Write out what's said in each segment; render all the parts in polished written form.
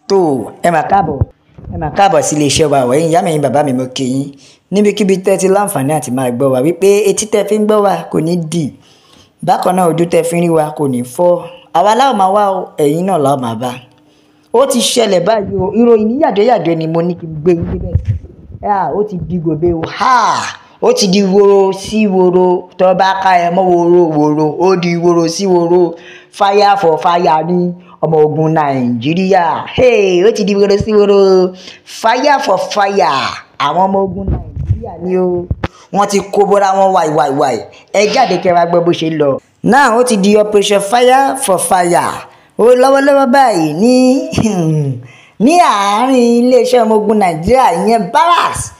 Tó ẹ mà káàbọ̀, ẹ mà káàbọ̀ sí iléeṣẹ́ wa. Ẹ̀yin ìyá mi, ẹ̀yin bàbá mi, mo kí yín níbikíbi tẹ́ ti láǹfààní àti máa gbọ́ wa, wípé etí tẹ́ fi ń gbọ́ wa kò ní dì, bákan náà ojú tẹ́ fi ń rí wa kò ní fọ́. Àwa láwọn máa wá o, ẹ̀yin náà láwọn máa bá. Ó ti ṣẹlẹ̀ báyìí o. Ìròyìn ní yàjóyàjó ni mo ní kí n gbé yín débẹ̀. Ó ti di gòbé o, ó ti di woro sí woro. Tó bá ká ẹ mọ́ woro woro, ó di woro sí woro. Fire for fire ní ọmọ ogun Nàìjíríà. Ó ti di woro sí woro, fire for fire. Àwọn ọmọ ogun Nàìjíríà ni o, wọ́n ti kó bọ́ra wọn wàìwàìwàì. Ẹ jáde kẹwàá gbọ́ bó ṣe lọ. Náà ó ti di operation fire for fire ó lọ́wọ́lọ́wọ́ báyìí ní àárín iléeṣẹ́ ọmọ ogun Nàìjíríà, ìyẹn barracks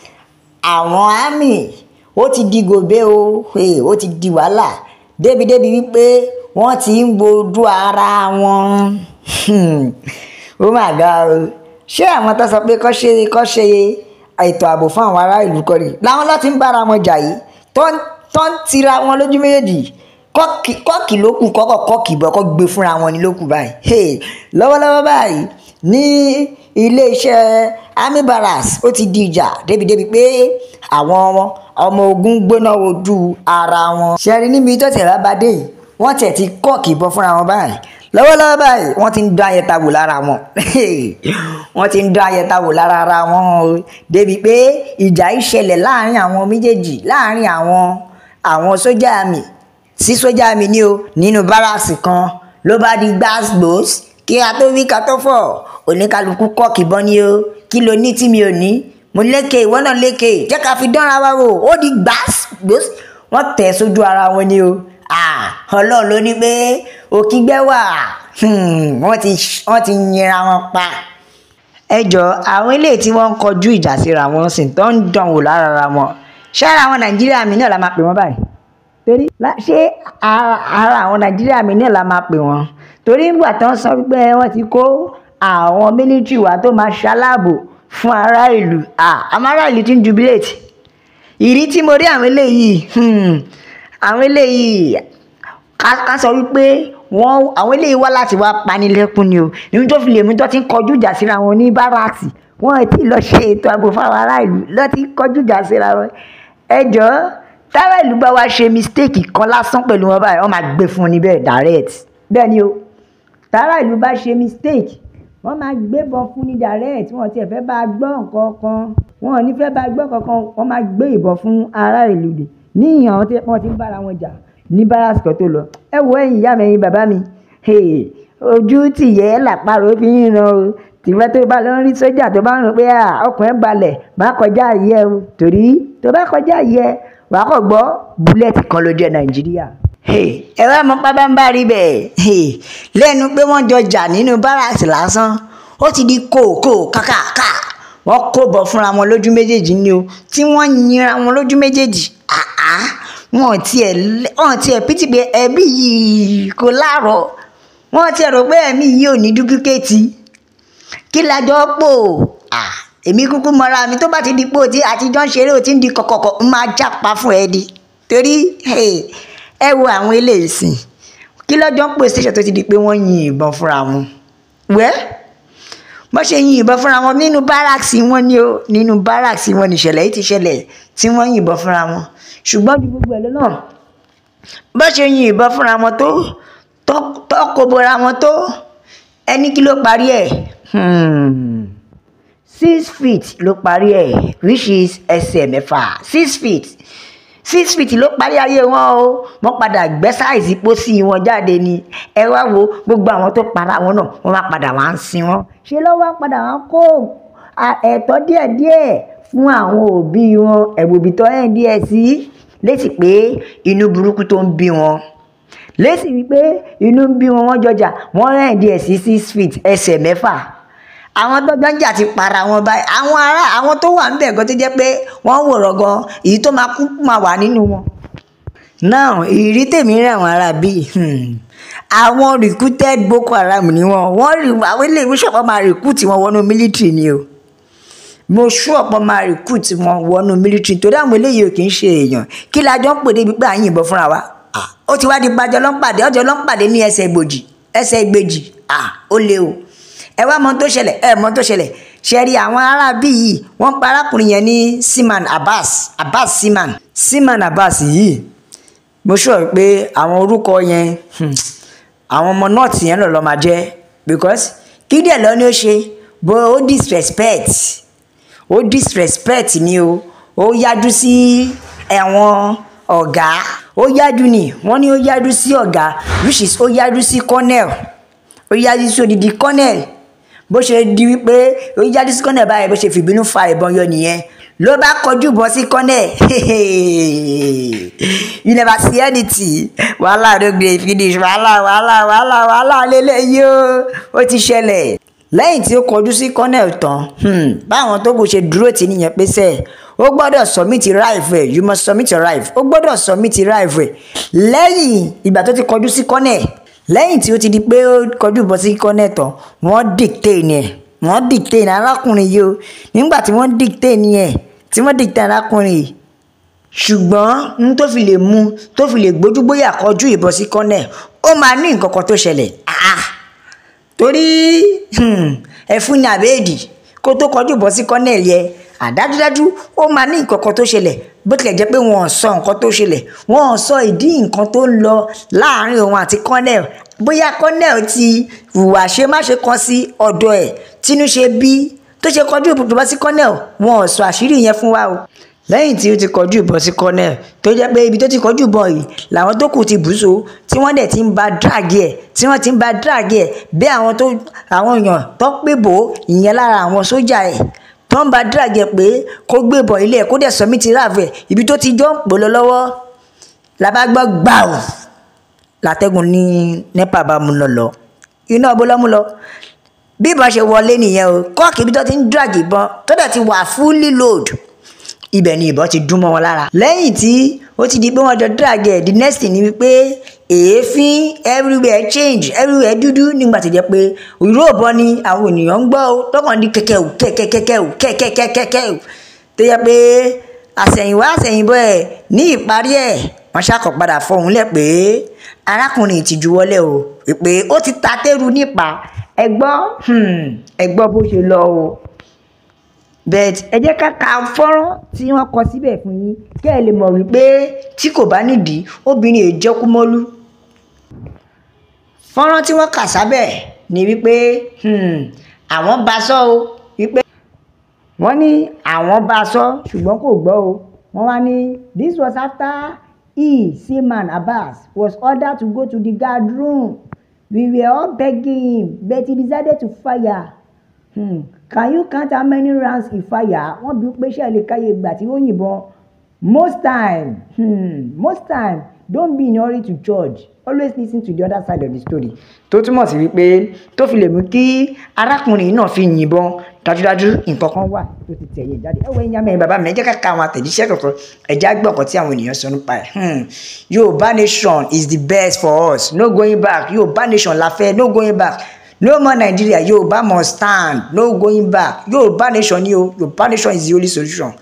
àwọn army. Ó ti di gòbé o, ó ti di wàhálà débi-débi wípé wọ́n ti ń gbojú ara wọn. Ó mà ga o. Ṣé àwọn tó sọ pé kọ́ ṣe ètò ààbò fún àwọn ará ìlú kọ́ ni làwọn ló ti ń bára wọn jà yìí, tó ń tira wọn lójú méjèèjì? Kọ́ọ̀kì ló kù, kọ́kọ́ kọ́ọ̀kì bọ́ kọ́ gbé fúnra wọn ní ló kù báyìí. Lọ́wọ́lọ́wọ́ báyìí ní iléeṣẹ́ army barracks, ó ti di ìjà débi-débi pé àwọn ọmọ ogun gbóná ojú ara wọn. Ṣẹ́rí níbi tó tẹ̀ bá dé yìí, wọ́n tẹ̀ ti kọ́ọ̀kì bọ́ fúnra wọn báyìí. Lọ́wọ́lọ́wọ́ báyìí, wọ́n ti ń dán ayẹta wò lára wọn, wọ́n ti ń dán ayẹta wò lára ara wọn o, débi pé ìjà yìí ṣẹlẹ̀ láàrin àwọn méjèèjì, láàrin àwọn sójà army sí sójà army ní o, nínú barracks kan. Ló bá di gbàgbós, kí a tó wí ká tó fọ̀, oníkálukú kọ́ọ̀kì bọ́ ní o. Kí ló ní tí mi ò ní? Mo lékè, ìwọ náà lékè, jẹ́ ká fi dánra wa wò. Ó di gbàgbós, wọ́n tẹ̀ sójú ara wọn ni o. Ọlọ́run ló ní pé òkígbẹ́ wà, wọ́n ti yinra wọn pa. Ẹ jọ, àwọn eléyìí tí wọ́n ń kọjú ìjà síra wọn sì tó ń dán wò lára ara wọn, ṣé ara àwọn Nàìjíríà mi náà la máa pè wọ́n báyìí? Torí ṣé ara àwọn Nàìjíríà mi náà la máa pè wọ́n? Torí nígbà tí wọ́n sọ pé wọ́n ti kó àwọn military wa tó máa ṣaláàbò fún ará ìlú, àwọn ará ìlú ti ń jubilate. Ìrí tí mo rí àwọn eléyìí, àwọn eléyìí, ká sọ wípé wọ́n, àwọn eléyìí wá láti wá panilẹ́kún ni o, ní tó fi lè mú tó ti ń kọjú ìjà síra wọn ní barracks. Wọ́n ti lọ ṣe ètò ààbò fáwọn ará ìlú, lọ ti kọjú ìjà síra wọn. Ẹ jọ̀ọ́, tára ìlú bá wá ṣe mistake kan lásán pẹ̀lú wọn báyìí, wọ́n máa gbé fún un níbẹ̀ direct. Bẹ́ẹ̀ ni o, tára ìlú bá ṣe mistake, wọ́n máa gbébọn fún ní direct. Wọ́n tiẹ̀ fẹ́ bá gbọ́ nǹkan kan, wọ́n ò ní fẹ́ bá gbọ́ kankan, wọ́n máa gbé ìbọn fún ará ìlú ní ìyàn tí wọ́n ti ń bára wọn jà ní barracks kan tó lọ. Ẹ wo, ẹ̀yin ìyá mi, ẹ̀yin bàbá mi, ojú tìyẹ́ làpárò fi ń ran o. Tìwẹ́ tó bá lọ ń rí sójà tó bá ń rò pé ọkàn ẹ̀ balẹ̀, má kọjá yẹ o, torí tó bá kọjá yẹ, wàá kọ̀ gbọ́ bullet kan ló jẹ́ Nàìjíríà. Ẹ wá mọ pábánbárí bẹ́ẹ̀, lẹ́nu pé wọ́n jọ jà nínú barracks lásán, ó ti di kòkò kàkàkà. Wọ́n kó bọ̀ fúnra wọn lójú méjèèjì ni o, tí wọ́n yinra wọn lójú méjèèjì. Wọ́n tiẹ̀ pítì pé ẹbí yìí kò láàrọ̀, wọ́n tiẹ̀ rò pé ẹ̀mí yìí ò ní duplicate. Kí lájọ́ pò? Èmi kúkú mọ́ra mi. Tó bá ti di pò tí àtijọ́ ń ṣeré, ò ti ń di kọ̀kọ̀kọ̀, ń máa jápa fún ẹ di. Torí ẹ wo àwọn eléyìí sìn, kí lọ́jọ́ ń pè station tó ti di pé wọ́n yin ìbọn fúnra wọn? Wẹ́ bọ́n ṣe yin ìbọn fúnra wọn nínú barracks wọn ni o. Nínú barracks wọn nìṣẹ̀lẹ̀ yìí ti ṣẹlẹ̀ tí wọ́n yìnbọn fúnra wọn. Ṣùgbọ́n ju gbogbo ẹ̀ lọ náà, bọ́n ṣe yin ìbọn fúnra wọn tó kó bora wọn tó, ẹni kí ló parí ẹ̀? 6 feet ló parí ẹ̀, which is ẹsẹ̀ 6, 6 feet. 6 feet ló parí ayé wọn o. Wọ́n padà gbẹ́ size pósí wọn jáde ni. Ẹ wá wo gbogbo àwọn tó para wọn náà, wọ́n wá padà wá ń sin wọn. Ṣe lọ́wọ́ padà wá kó ẹ̀tọ́ díẹ̀díẹ̀ fún àwọn òbí wọn? Ẹ̀wòbí tó ẹ̀ díẹ̀ sí létí pé inú burúkú tó ń bí wọn, lésì wípé inú ń bí wọn, wọ́n jọjà, wọ́n rẹ̀ díẹ̀ sí 6 feet, ẹsẹ̀ 6. Àwọn tó jọ ń jà ti para wọn báyìí. Àwọn ará àwọn tó wà níbẹ̀ gan, tó jẹ́ pé wọ́n wòrọ̀ gan, èyí tó máa kú máa wà nínú wọn. Now, ìrírí tèmi rí, àwọn ará bíi àwọn recruited Boko Haram ni wọ́n. Wọ́n rí àwọn ilé ìwé ṣọ̀pọ̀ máa recruit wọn wọnú military ni o. Mo ṣú ọ̀pọ̀ máa recruit wọn wọnú military, torí àwọn eléyìí ò kì í ṣe èèyàn. Kí la jọ ń pè débi pé à ń yìnbọn fúnra wa? Ó ti wá di gbàjọ lọ́npàdé, ọjọ́ lọ́npàdé ní ẹsẹ̀ ìgbòjì, ẹsẹ̀ ìgbèjì. Ó le o. Ẹ wá mọ tó ṣẹlẹ̀, ẹ mọ tó ṣẹlẹ̀. Ṣe rí àwọn aráabí yìí, wọ́n pa arákùnrin yẹn ní Seaman Abbas, Abbas Seaman, Seaman Abbas yìí. Mo sọ pé àwọn orúkọ yẹn, àwọn ọmọ nọ́ọ̀tì yẹn lọ́ọ́ máa jẹ́, because kí díẹ̀ lọ ni ó ṣe bó ó disrespect, ó disrespect ni o. Ó yájú sí àwọn ọ̀gá, ó yájú ni wọ́n ní ó yájú sí ọ̀gá, which is ó yájú sí colonel, ó yájú sí odidi colonel. Bó ṣe di wípé ó yájú sí colonel báyìí, bó ṣe fìbínú fa ìbọn yọ nìyẹn, ló bá kọjú bọ́ sí colonel. You never see anything. Wàhálà ló gbé finish, wàhálà wàhálà wàhálà wàhálà lélẹ́yìí o, ó ti ṣẹlẹ̀. Lẹ́yìn tí ó kọjú sí colonel tán, báwọn tó kù ṣe dúró tì nìyẹn pé sẹ́ẹ̀ ó gbọ́dọ̀ submit rifle ẹ̀, you must submit your rifle, ó gbọ́dọ̀ submit rifle ẹ̀. Lẹ́yìn ìgbà tó ti kọjú sí colonel, lẹ́yìn tí ó ti di pé ó kọjú bọ́ sí colonel tán, wọ́n detain ẹ̀, wọ́n detain arákùnrin yìí o. Nígbà tí wọ́n detain ẹ̀, tí wọ́n detain arákùnrin yìí, ṣùgbọ́n n tó fi lè mú tó fi lè gbójúgbóyà kọjú ìbọn sí colonel, ó máa ní nǹkan kan tó ṣẹlẹ̀. Torí ẹ̀fún ní àbẹ́ẹ̀dì kó tó kọjú ìbọn sí colonel yẹ, àdájúdájú ó máa ní nǹkan kan tó ṣẹlẹ̀. Bó tilẹ̀ jẹ́ pé wọ́n ò sọ nǹkan tó ṣẹlẹ̀, wọ́n ò sọ ìdí nǹkan tó ń lọ láàrin òun àti colonel, bóyá colonel ti hùwà ṣe má ṣe kan sí ọ̀dọ̀ ẹ̀ tínú ṣe bí tó ṣe kọjú ìbọn sí colonel, wọ́n ò sọ àṣírí yẹn fún wa o. Lẹ́yìn tí ó ti kọjú ìbọn sí colonel, tó jẹ́ pé ibi tó ti kọjú ìbọn yìí làwọn tó kù ti bù so, tí wọ́n dẹ̀ ti ń ba drag ẹ̀, tí wọ́n ti ń ba drag ẹ̀ bí àwọn tó àwọn èèyàn tó pè bò ìyẹn lára àwọn sójà ẹ̀ tó ń ba drag ẹ̀ pé kó gbé ìbọn ilé ẹ̀ kó dẹ̀ submit rifle ẹ̀. Ibi tó ti jọ ń pò lọ lọ́wọ́ la bá gbọ́ gbàù, látẹ́gùn ní NEPA bá mú lọ iná ọbọ̀ lọ́mú lọ. Bí ìbọn ṣe wọlé nìyẹn o, kọ́ọ̀kì ibi tó ti ń drag ìbọn tó dẹ̀ ti wà fully load, ibẹ̀ ni ìbọn ti dún mọ́ wọn lára. Lẹ́yìn tí ó ti di pé wọ́n jọ drag ẹ̀, the next thing ni wípé èéfín everywhere change, everywhere dúdú, nígbà tó jẹ́ pé ìró ìbọn ni àwọn ènìyàn ń gbọ́ o, tọkàn di kẹ̀kẹ́ ò kẹ̀kẹ́ kẹ̀kẹ́ ò kẹ̀kẹ́ kẹ̀kẹ́ ò, tó jẹ́ pé àsẹ̀yìnwá àsẹ̀yìnbọ̀ ẹ̀ ní ìparí ẹ̀ wọ́n ṣàkọ̀ padà fọhùn lẹ̀ pé arákùnrin ti juwọ́lẹ̀ o, pé ó ti ta tẹ́rù nípa. Ẹ gbọ́, ẹ gbọ́ bó ṣe lọ o. But ẹ jẹ́ ká ka fọ́nrán tí wọ́n kọ síbẹ̀ fún yín kẹ́ ẹ lè mọ̀ wípé tí kò bá nídìí obìnrin èè jẹ́ Kúmọ́lú. Fọ́nrán tí wọ́n kà sábẹ̀ ni wípé àwọn bá sọ o, wípé wọ́n ní àwọn bá sọ ṣùgbọ́n kò gbọ́ o. Wọ́n wá ní this was after he, Seaman Abbas, was ordered to go to the guard room. We were all begging him, but he decided to fire. Can you count how many rounds he fire? Wọ́n bí pé ṣé ẹ lè káyé ìgbà tí ó yìnbọn. Most time, most time, don't be in a hurry to judge. Always listen to the other side of the story. Tó túmọ̀ sí wípé tó fi lè mú kí arákùnrin náà fi yìnbọn, dájúdájú nǹkan kan wà tó ti tẹ̀yìn jáde. Ẹ wo ẹ̀yin amẹ́yìn bàbá mi, ẹ jẹ́ ká ka àwọn àtẹ̀jíṣẹ́ kọ̀ọ̀kan, ẹ jẹ́ á gbọ́ nǹkan tí àwọn ènìyàn sọ nípa ẹ̀. Yorùbá nation is the best for us, no going back. Yorùbá nation la fẹ́, no going back. No more Nigeria, Yorùbá must stand, no going back. Yorùbá nation ni o, Yorùbá nation is the only solution.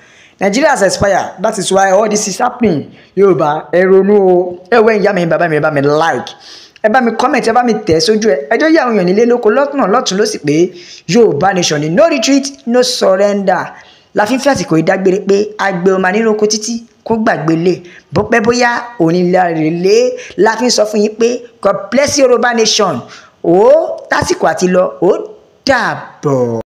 Nigeria has expired, that is why all this is happening. Yorùbá ẹ ronú o. Ẹ wẹ́ ìyá mi bàbá mi, ẹ bá mi like, ẹ bá mi comment, ẹ bá mi tẹ̀ sójú ẹ. Ẹ jẹ́ yí àwọn èèyàn nílé lóko lọ́tún lọ́tún ló sì pé Yorùbá nation ni, no retreat, no surrender. La fi ń fi àsìkò ìdágbére pé agbe ọmọ aníròkó títí kó gbàgbé lé, bó pẹ́ bóyá òní lè la fi ń sọ fún yín pé God bless Yorùbá nation. Ó tásìkò àti lọ, ó dàbọ̀.